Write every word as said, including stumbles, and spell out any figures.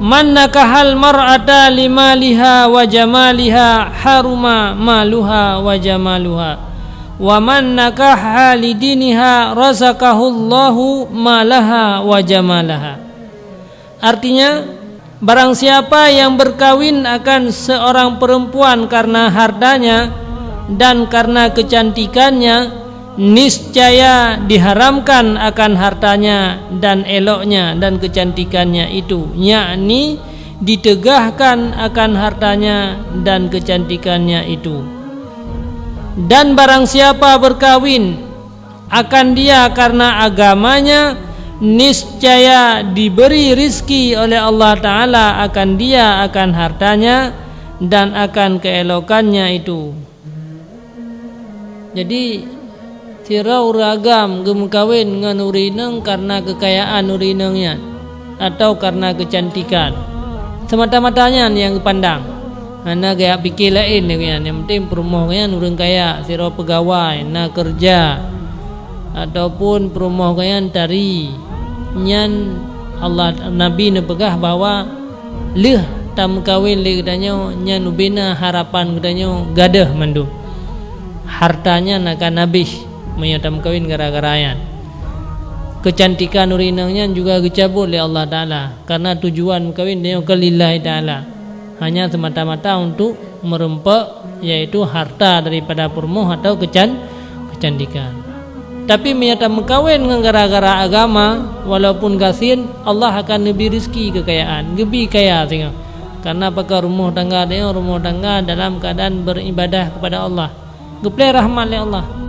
Man nakahal mar'ata limaliha wa jamaliha haruma maluha wa jamaluha. Wa man nakaha lidiniha razaqahullahu malaha wa jamalaha. Artinya, barang siapa yang berkawin akan seorang perempuan karena hartanya dan karena kecantikannya, niscaya diharamkan akan hartanya dan eloknya dan kecantikannya itu, yakni ditegahkan akan hartanya dan kecantikannya itu. Dan barang siapa berkawin akan dia karena agamanya, niscaya diberi rizki oleh Allah Ta'ala akan dia, akan hartanya, dan akan keelokannya itu. Jadi, sidroe ureuëng agam geumeukawen ngon ureuëng inong karena keukayaan ureuëng inong nyan, atau karena keucantikan. Semata-mata nyan nyang geupandang. Hana geuyak pike laén lé geuhnyan, nyang penting peurumoh geuhnyan ureuëng kaya, sidroe peugawai, na keureuja, ataupun peurumoh geuhnyan tari. Nyan Allah, Nabi neupeugah bahwa lheueh tameukawen lé geutanyoe, nyan ubena harapan geutanyoe gadôh mandum. Harta nyan akan habéh meunyoe tameukawen gara-gara nyan. Keucantikan ureuëng inong nyan juga geucabot lé Allah Ta'ala, karena tujuan meukawen tanyoe keu lillahi ta'ala, hanya semata-mata untuk meureumpok, yaitu harta daripada peurumoh atau keucan-, keucantikan. Tapi meunyoe tameukawen ngon gara-gara agama, walaupun gasien, Allah akan neubri rizki keukayaan, geubi kaya singoh. Karena pakon rumoh tangga tanyoe, rumoh tangga dalam keuadaan beribadah kepada Allah, geuplé rahmat lé Allah.